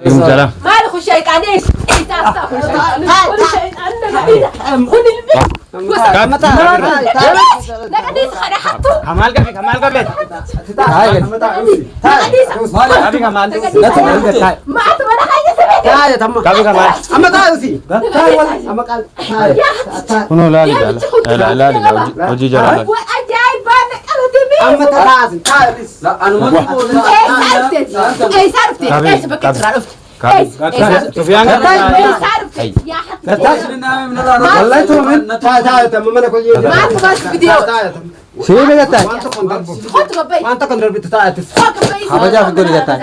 Salaam. Maali kun shayxaanii eessa kun shayxaan nagadhiisa kun ilmi nagadhiisa kana hattu Kamaal qabe, Kamaal qabe. Nagadhiisa. Qabi Kamaal. Maatu mana hayya sabeeti. Qabi Kamaal. Kunoo laali jaala. Laali jaala. Hojii jala laali. Ajaa'ibaa na qabate mee. Eessaa dhufte? Eessaa dhufte? Eessa bakka irraa dhufte? Eessa? Eessaa dhufte? Sufiyaan Eessaa dhufte? Yaa hattu. Maatu baas fidee. Sibiila gattaa. Kootu gabbayi. Kootu gabbayi. Kabajaa fi godhi gattaa.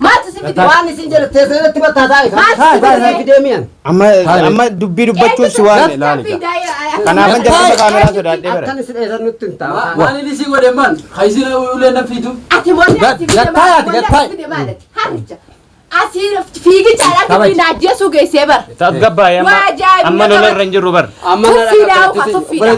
Maatu si fidee. Waan isin jedhe teessee itti taa'e fidee Amma amma dubbii dubbachuuf si waamne laali jaala. Kanaafan jalqaba kaameraa sodaadhee bara. Akkan isin dheessan nutti hin taa'u. Maal inni si godhe man? Kaysina ulee na fiitu. Ati molli ati fide maali? Molli ati fide maali? Harricha. Asii fiigichaadhaan dubbii na ajjeesuu geessee bara. Tasgabbaa'ee amma Waa ajaa'ib amma lola irra hin jirru bara. Tuffiidhaa uka tuffiidhaa.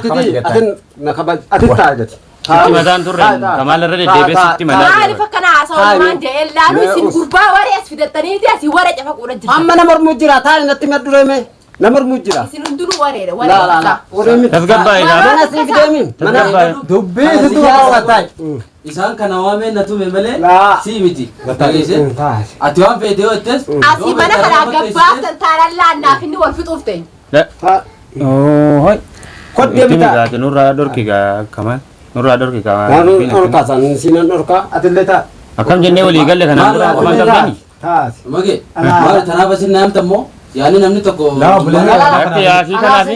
Ati taa'e jette. Sitti mataan turre Kamaal irra deddeebi'ee sitti mataa Maaliif turre. akkana haasawaa maan jedhee laalu isin gurbaa waree as fidattaniiti asii waree cafa quudha jirta. Amma nama mormuu jira taa'e natti maddureeme nama mormuu jira. Isin hundinuu wareedha Laa laa laa. wareedha. Waree miti. Tasgabbaa'ee Mana gaara. sii fideemi. Mana Tasgabbaa'ee. Dubbii sitti waa taa'e. Isaan kana waamee na tume malee Laa. sii miti. Dhageesse? Ati waan feete yoo jettes. Asii mana kanaa gabbaaftan taanaan laannaaf inni wal fixuuf ta'e. Hoi. Koddee Itti bitaa. migaate nurraa dhorki gaa Kamaal. Nurraa dhorki gaa. Waan dhorkaa san sinan dhorkaa atillee taa'e. Akkam jennee walii galle kanaan dura akkuma qabdani. Taa'e. Mage maal tanaaf asin naamta immoo yaani namni tokko. Laa bulee. Lakki yaasii kanaaf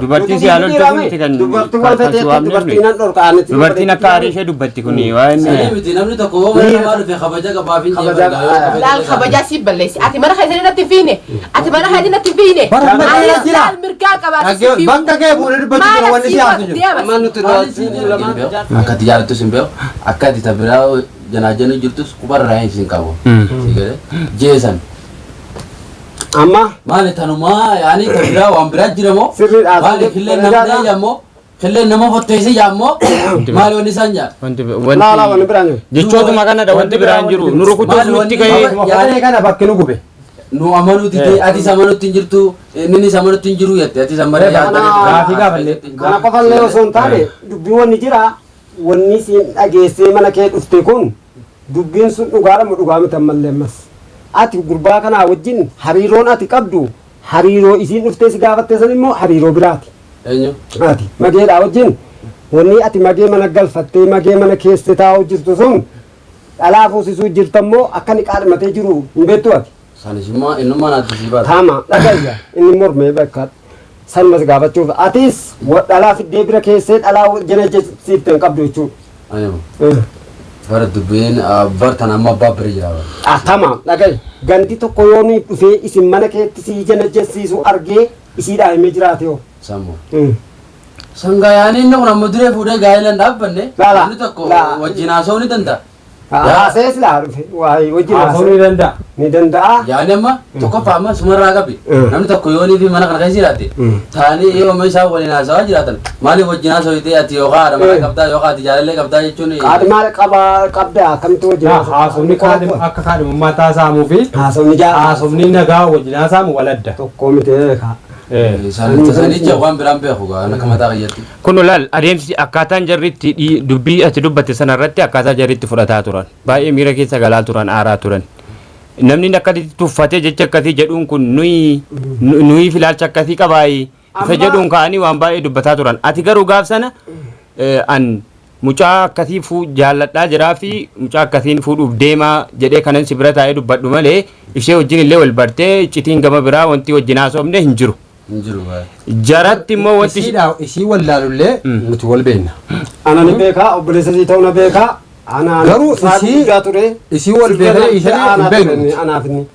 dubartiin si haaloltu kun miti kan Dubartiin waan kan si feete waamne dubartiin nuyi. nan dhorkaa anatti. Dubartiin akka aarii ishee dubbatti kun waa'een Sanii miti namni tokko yoo mana namaa dhufe kabaja qabaaf hin Kabaja qaba. Laal kabajaa sii balleessi. Ati mana keessatti natti hin fiine. Ati mana keessatti natti hin fiine. Bara mana Anis keessa jira. laal mirgaa qabaatu si fiigu. Bakka kee fuudhee dubbachuu jira Maal wanni asii si haasu jiru. deema. Amma nuti lamaan. Akka ati jaalattus hin beeku akka ati tabiraa janaajanu jirtus qubarraa hin sin qabu. Si galee jeesan. Amma Maali tanumaa yaani tabiraa waan biraa jira moo? Sirriidha. Maali killeen nama ta'e jaammoo? Killeen nama fotteesse jaammoo? Maali wanni isaan jaa? wanti laa laa wanni biraan jiru. jechootuma kanadha wanti biraan jiru nu rukutuuf Maali nutti wanni ka'ee Yaadee kana bakki nu gube. Nu amanuuti ta'e atis amanuutti hin jirtu innis amanuutti hin jiru jette atis amma Gaafii gaafanne. Kana qofallee osoo hin taane dubbii wanni jira wanni siin dhageessee mana kee dhufte kun dubbiin sun dhugaadha moo dhugaa miti ammallee ammas. Ati gurbaa kanaa wajjin hariiroon ati qabdu hariiroo isiin dhuftee si gaafatte san immoo hariiroo biraati. Eenyu? Ati mageedhaa wajjin wanni ati magee mana galfattee magee mana keessa taa'u jirtu sun dhalaa fuusisuu jirtammoo akka inni qaadhimatee jiru hin beektu ati. Sanis immoo innummaa naatti sii baata. Taama dhagayya inni mormee bakka sanuma si gaafachuuf atis dhalaa fiddee bira keessee dhalaa jala jechisiifte hin qabdu jechuudha. Eenyu? Bara dubbiin bartan amma abbaa bira jira. Atama dhagaye gandi tokko yoo nuyi dhufee isin mana keetti si jala jessiisu argee isiidhaa himee jiraate hoo. Sammuu. Sangaa yaani inni kun amma duree fuudhee gaa'ela hin dhaabbanne Laa, laa. namni tokko Laa. wajjin haasa'uu ni danda'a. Haasa'ee silaa dhufe waa'ee wajjin Haasa'uu ni haasa'ee danda'a. ni danda'a. Yaani amma tokkoffaa amma sumarraa qabi. Namni tokko yoonii fi mana kana keessa jiraate taa'anii yoo amma isaan waliin haasa'aa jiraatan maaliif wajjin haasa'u ati yookaan haadha mana qabdaa yookaan ati jaalallee qabdaa jechuun Qaadhimaa qabaa qabda akkamitti wajjin haasa'u? Haasofni akka kaadhimummaa taasisamuu fi Haasofni jaa haasofni nagaa wajjin haasamu waladda. tokko miti kaa. Sanicha waan biraan beeku gaa akka mataa kiyyatti. Kun laal adeemsi akkaataan jarri itti dubbii ati dubbatte sana irratti akkaataa jarri itti fudhataa turan baay'ee miira keessa galaa turan aaraa turan. Namni akkasitti tuffatee jecha akkasii jedhuun kun nuyi nuyi filaalcha akkasii qabaayi isa jedhuun ka'anii waan baay'ee dubbataa turan. Ati garuu gaaf sana an mucaa akkasii fuu jaalladhaa jiraa fi mucaa akkasiin fuudhuuf deemaa jedhee kanan si bira taa'ee dubbadhu malee ishee wajjin illee wal bartee iccitiin gama biraa wanti wajjin haasofne hin jiru. Hin jiru baay'ee. Jaratti immoo wanti Isiidha isii wallaalullee nuti wal beekna. Ana ni beekaa obboleessa isii ta'uu na beekaa. Ana Garuu isaa isii- guddaa ture. isii wal beekne ishee hin beeknu nuti. Anaaf inni.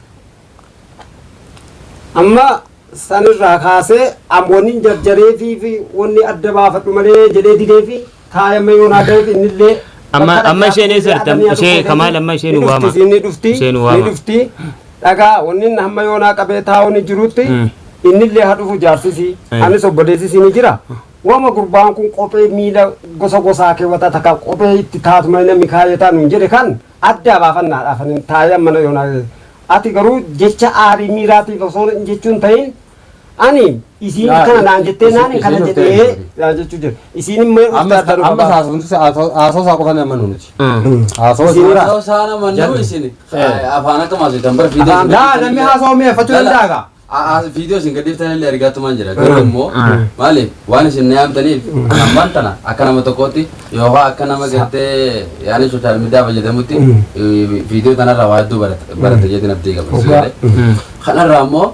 Amma sanirraa kaasee wanni jarjaree fi wanni adda baafadhu malee jedhee didee fi taa'ee yoo naa ga'eef innillee. Amma- amma isheen eessa jirti? Ishee Kamaal amma ishee nu waama. Ni dhufti. Ishee nu waama. Ni dhufti. Dhagaa wanni hamma yoo naa qabee taa'u ni jirutti Mm. innillee haa dhufu jaarsisii. Eh. Anis obboleessisii ni jira. Wama gurbaan kun kophee miila gosa gosaa keewwata takka kophee itti taatu malee namni kaayyataa nuun jedhe kan adda baafannaadhaaf ani taa'ee mana yoonaa. Ati garuu jecha aarii miiraatiif osoo jechuun ta'in ani isiin kana naan jettee naan kana jedhee naan jechuu jira. Isiin immoo Amma amma haasoo isaa qofa nama nuti. Haasoo Isiin- Haasoo saana mannuu isin afaan akka maasii bara fiidee. Laa namni haasoo mi'eeffachuu danda'a gaa. Viidiyoo isin gadhiiftan illee argaatumaan jira. Garuu immoo maaliif waan isin na yaamtaniif ammaan tana akka nama tokkootti yookaan akka nama gartee yaani sooshaal miidiyaa fayyadamutti viidiyoo tanarraa waa hedduu barate jedhee abdii qaba. Kanarraa immoo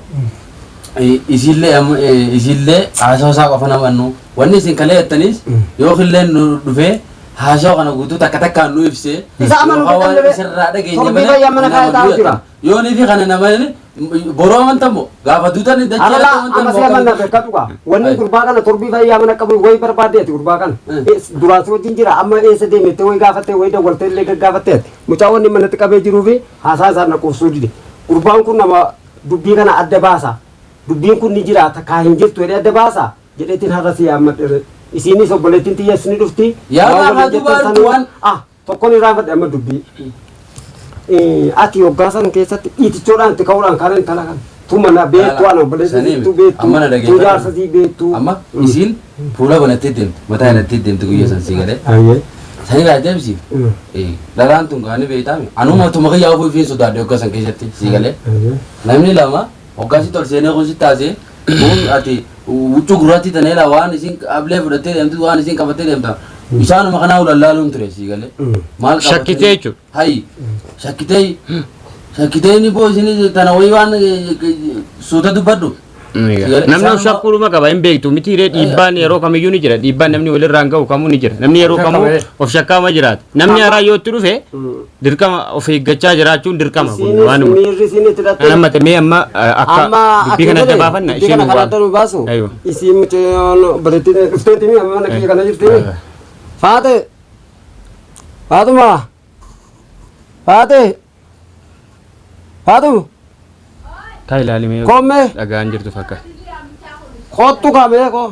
isiillee haasoo isaa qofa nama annu wanni isin kalee jettanis yoo illee nu dhufee haasoo kana guutuu takka takkaan nu ibsee Isa amanuu yookaan waan dadhabne isirraa dhageenye torbii fayyaa mana kaayataa jira. yoo ni fi kana nama boroo amantamoo gaafa duutan dachee Alala amma si amanna beekatu gaa. Wanni gurbaa kana torbii fayyaa mana qabu wayi barbaaddeeti gurbaa kana. Duraas wajjin jira amma eessa deemte wayi gaafattee wayi dawwaltee illee gaggaafatteeti. Mucaa wanni manatti qabee jiruu fi haasaa isaa na quubsuu dide. Gurbaan kun nama dubbii kana adda baasa. Dubbiin kun ni jira takkaa hin jirtu jedhee adda baasa jedheetiin har'a si yaammadhe. Isiinis obboleettiin xiyyeessi ni dhufti. Yaa Waan gaafa waliin jettan duubaan sanuu- waan- Ah tokkoon irraanfadhe amma dubbii. Ati hoggaa san keessatti dhiitichoodhaan itti ka'uudhaan kanan intala kana. Tuma na beektu ana obboleessa siittuu beektu. Amma na Tu dhaggeeffadhu. jaarsa sii beektu. Amma isiin fuula banattee deemte mataa hinattee deemte guyyaa san sii galee Ayyee. sanirraa deemsi dhalaan tun kaani beektaami anuma tuma kiyyaa ofii fi sodaadhe hoggaa san keessatti sii galee namni lama hoggaa si tolseenee kun si taasee kun ati huccuu gurraattii taneela waan isin ablee fudhattee deemtu waan isin qabattee deemta isaanuma kanaa ulallaaluun ture sii galee maal qabattee- Shakkitee jechuudha. Hayi shakkitee shakkitee ni boo isin tana wayii waan suuta dubbadhu. Namni of shakkuudhuma qaba hin beektu miti ree dhiibbaan yeroo kamiyyuu ni jira dhiibbaan namni walirraan ga'u kamuu ni jira namni yeroo kamuu of shakkaama jiraata namni haaraa yoo itti dhufe dirqama of eeggachaa jiraachuun dirqama kun Isiinis waanuma. miirri isiin itti hidhatte. Amma mee amma akka Amma dubbii kana adda baafanna dubbii isheen kana kan adda nu baasu. Aywa. Isiin mucayyoon obboleettiin dhufteeti mi amma mana kiyya kana jirti. Faate. Faatuma. Faate. Faatuma. Taa ilaali mee Komme. dhagaan jirtu fakkaata. Kottu kamee ko.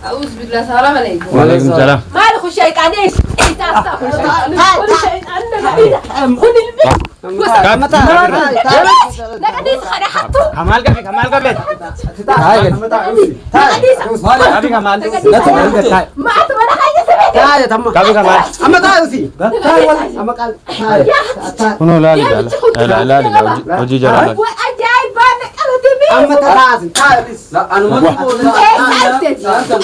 أعوذ بالله السلام عليكم Waalaikum salaam. مالك الشيطان ايش؟ ايش خذ الشيطان خذ البيت نقديس خنا حطو Kamaal qabe kamaal qabe. نقديس Qabi kamaal. ما أتمنى حاجة سمعت Taa'e tamma. Qabi kamaal. Amma taa'e usii. Amma qaal. Taa'e. Kunoo ilaali ilaali ilaali hojii jara ilaali. وأجايب أنا قلت مين Amma taa'e taa'e.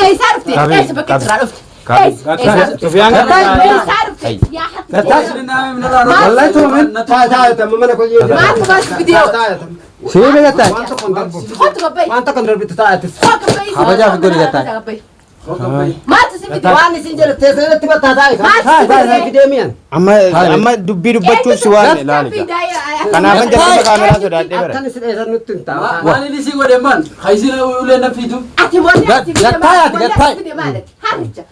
ايش عرفت ايش عرفت ايش بكت عرفت ايش ايش عرفت Sufiyaan ايش عرفت يا حبيبي Wallahi tuma taa'e taa'e tamma mana koo ما تبغى فيديو Taa'e tamma. Siibee gattaa. Waan tokko hin darbu. خد غبي Waan tokko hin darbitu taa'e. خد غبي Kabajaa fi godhi gattaa. ما تسيب فيديو Waan isin jedhe teessee irratti battaa taa'e. Maal Taa'e fidee mi'an. Amma amma dubbii dubbachuuf si waan ilaali. Kanaafan jalqaba kaameraa sodaadhee bara. Akkan isin dheessan nutti hin taa'u. Waan inni si godhe man haysina ulee na fiitu. Ati wanni ati Gattaa ati gattaa. Harricha.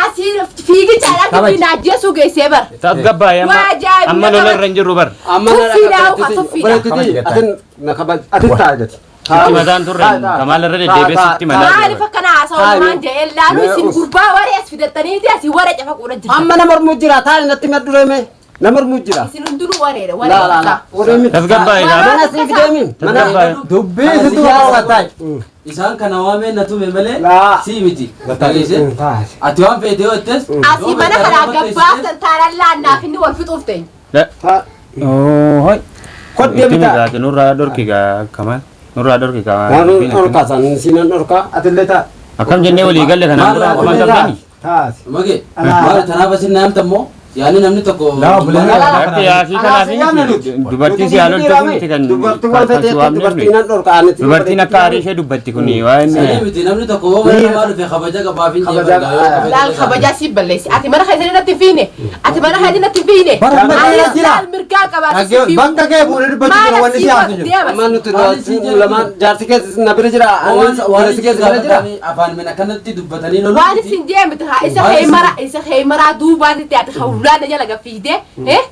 Asii fiigichaadhaan dubbii na ajjeesuu geessee bara. Tasgabbaa'ee amma Waa ajaa'ib amma lola irra hin jirru bara. Amma Tuffiidhaa uka tuffiidhaa. Obboleettiitii atin na kabaj atin taa'e jeti. Sitti mataan turre kamaal irra deddeebi'ee sitti mataa Maaliif turre. akkana haasawaa waan jedhee laaluu isin gurbaa waree as fidattaniiti asii waree cafa quudha jirta. Amma nama mormuu jira taa'e natti maddu reeme. Nama mormuu jira. Isin hundinuu wareedha Laa laa waree. laa. Waree miti. Tasgabbaa'ee Mana gaara. sii fideemin. Mana Tasgabbaa'ee. Dubbii situ qaba gattaa. Isaan kana waamee na tume malee Laa. sii miti. Dhageesse. Taa'e. Ati waan feete yoo jettes. Asii mana kanaa gabbaaftan taanaan laannaaf inni wal fixuuf ta'e. Taa'e. Hoi. Koddee Itti bitaa. migaate nurraa dhorki gaa kamaal. Nurraa dhorki Waan kamaal. dhorkaa san siinan dhorkaa atillee taa'e. Akkam jennee walii galle kanaan dura akkuma qabdani. Taa'e. Mage maal tanaaf asin na yaamta immoo yaani namni tokko. Laa obboleessa. Akka yaasii kanaaf miti dubartiin si haalol ta'uu miti kan Dubartiin waan kan si feeteetti waamne dubartiin nan dhorkaa anatti. Dubartiin akka aarii ishee dubbatti kuni waan Sanii miti namni tokko yoo mana namaa dhufe kabaja qabaaf hin Kabajaa jeeqan. Laal kabajaa sii balleessi. Ati mana keessatti natti fiine. Ati mana keessatti natti fiine. Bara mana keessa jira. Laal mirgaa qabaatu si fiigu. Bakka kee fuudhee dubbachuu jira wanni si haasu jiru. Amma nuti lamaan jaarsi keessa na bira jira. Waan Ani keessa bira jira. afaan min akkanatti dubbatanii lolu. Waan isin jeemte haa isa heemara isa heemaraa duubaan itti ati hawlaan jala gaffiidee eh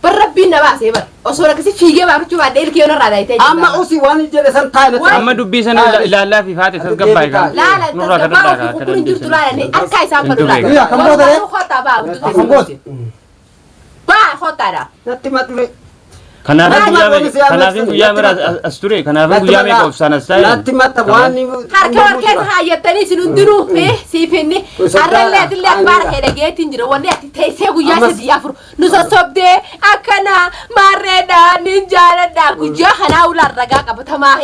bar rabbiin na baasee bar. Osoo akkasii fiigee baafachuu baadhee ilkee yoon irraa daayitee jirta. Amma usi waan jedhe san taa'e natti. Amma dubbii sana ilaallaa fi faate tasgabbaa'e kan. Laala Nurraa kan tasgabbaa dhadhaa ofii kan kukkuun hin jirtu laalanii harkaa isaan fadhu Hin laala. Akkam goota ree? Kottaa baa Akkam goota? Baa kottaadha. Natti madure. Kanaafin guyyaa Natti meeqa kanaafin guyyaa mira as ture kanaafin guyyaa meeqa obsaan as taa'e. Natti matta waan Harka wal keessa haayyattanii isin hundinuu siif inni har'allee atillee akbaara kee dhageettiin jira wanni ati teessee guyyaa sadii afur nu sossobdee akkana maarreedha nin jaaladha guyyaa kanaa ulaan ragaa qabatamaa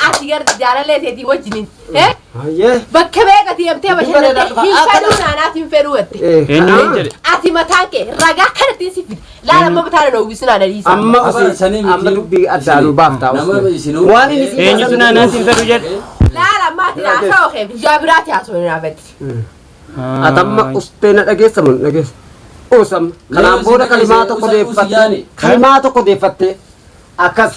ati gara jaalallee teetii wajjiniin Hayyee. bakka meeqa deemtee bashannantee hin fedhuu naanaatiin fedhuu jette. Eenyu jedhe? Ati mataan kee ragaa kanatti si fida. Laala amma mataan dhoowwisu naan adiisa. Amma Afaan usi sanii miti. amma dubbii addaanuu baaftaa Nama usi. isinuu- Waan inni si Eenyutu naanaatiin fedhu jedhe? Laala amma ati haasa'u kee guyyaa biraati haasa'u naafatti. Atamma ustee na dhageessa mun dhageessa. Usam kanaan booda kalimaa tokko deeffatte kalimaa tokko deeffatte akkas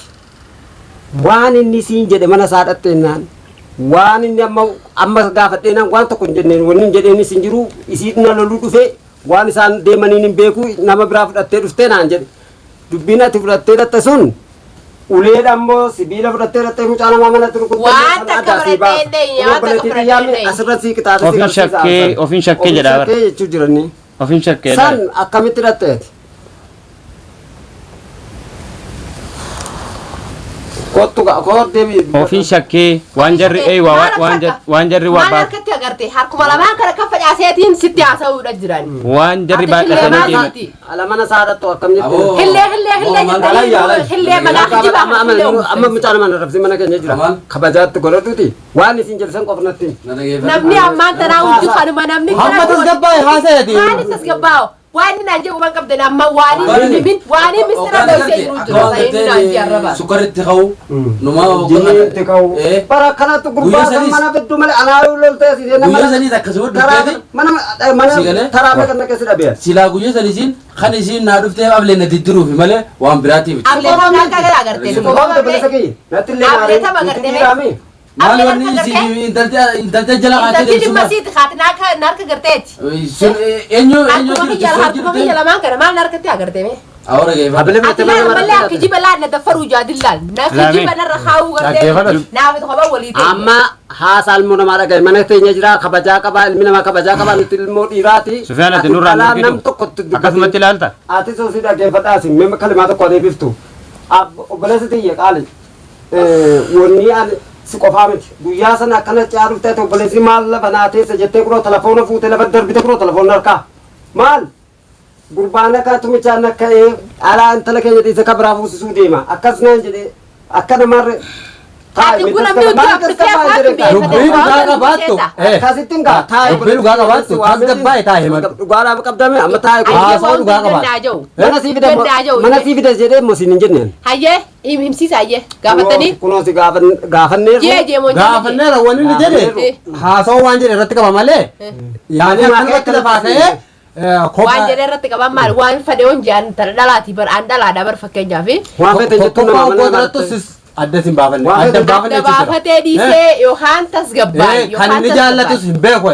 waan inni siin jedhe mana isaa dhatteenaan waan inni amma amma gaafadheenaan waan tokko hin jenneen wanni hin jedheenis hin jiru isiin na loluu dhufe waan isaan deemaniin hin beeku nama biraa fudhattee dhuftee naan jedhe dubbiin ati fudhattee dhatte sun uleedha ammoo sibiila fudhattee dhattee mucaa namaa mana rukuttee Waan takka fudhattee hin dheenye, waan takka fudhattee hin dheenye. Asirratti sii qixaaxa Ofin shakkee ofin shakkee jedha bara. Shakkee jechuu jiranii. Ofin shakkee. San akkamitti hidhatteeti? Kottu gaa koo deebi. Ofin shakkee waan jarri eeywa waan jarri waan jarri waa Maal baat harkatti agarte harkuma lamaan kana kan facaaseetiin sitti haasa'uudha jiran. waan jarri Ati killee baadhatanii maal deeman. taati? Ala mana isaa hidhattu akkam jettee? Aboo. Hillee hillee hillee Maal- jettanii maal- hillee manaa kijibaa Amma hillee amma mucaa nama rabsi mana keenya jira. Maal? Kabajaatti godhatuuti waan isin jedhan qofa natti. Na dhageeffadhu. Namni ammaan tanaa hundi kanuma namni Hamma tasgabbaa'e haasa'eeti. Maali tasgabbaa'o? Waan inni naan jedhu waan qabdan amma waan inni himin waan inni mistira dhoksee jiru Akka jira. waan Inni naan jedhu arraba. gartee sukkaaritti ka'u numaa Jinniitti ka'u. Eh. Bara kanatti gurbaa Guyyaa kan sadiis- mana fiddu malee anaa loltee asii seenaa Guyyaa sadiis akkasuma dhufteeti. Mana mana Si galee? taraa meeqa na keessa dhabee. Silaa guyyaa sadi isiin kan isiin naa dhuftee ablee na diddiruufi malee waan biraatiif. Ablee tam harka gara agarte. Qofa dabalasa kiyya. Natti illee Ablee tam agarte mee? Maal Ablee wanni harka isiin gartee? intaltee intaltee jala kaatee Intalti deemsu dhimma maal? siiti haati narka garteeti. Sun eenyu eenyu Harkuma kiyya harkuma kiyya lamaan kana maal narkatti agarte mee? Awara geeffadhu. Ablee Ati laal mallee akka kijiba laal na daffaruu jaadillaal. Na kijiba narra kaa'uu gartee. Dhaggeeffadhu. Naaf kophaa walii ta'e. Amma haasaa ilmoo namaa dhagaye mana teenya jira kabajaa qaba ilmi namaa kabajaa qaba nuti ilmoo dhiiraati. Sufiyaan ati nurraa dhalaa hin nam tokkotti argitu. Akkasumatti ilaalta. Ati soo si dhaggeeffadhaas mimma kalimaa tokko adeebiftu. Obboleessi tiyya qaali. Wanni ani si qofaa miti. Guyyaa sana akkana caaluuf ta'e obboleessi maal lafa naa teessa jettee kunoo telefoona fuutee lafa darbite kunoo telefoona harkaa. Maal? Gurbaan akka tumichaan akka alaa intala keenya dhiise ka biraa fuusisuu deema. Akkas naan jedhee akka namarre. Ati kun namni utuu Afrikaa afaan beekate. Dubbii dhugaa qabaattu. Akkasittiin gaa taa'e. Dubbii dhugaa qabaattu tasgabbaa'e taa'e himadhu. Dhugaadhaaf qabdame amma taa'e kun. Haasawaa dhugaa qabaattu. Mana sii fida mana sii fida jedhee immoo siin hin jenneen. Hayyee himsiisa hayyee gaafatanii. Kunoo si gaafanneerru. Jee jee moo Gaafanneera wanni inni jedhe haasawaa waan jedhe irratti qaba malee yaani akkanumatti lafaa ka'ee Waan kophaa jedhe irratti qaban maal waan fedhe waan jedhan tana dhalaati bar aan dhalaadha bar fakkeenyaaf. Waan fete jettu tokkoffaa nama obboo mana irrattu sis adda sin baafanne Waan adda fedhe- baafanne Adda jechuudha. baafatee dhiisee yookaan tasgabbaa'e Kan inni jaallatus hin beeku.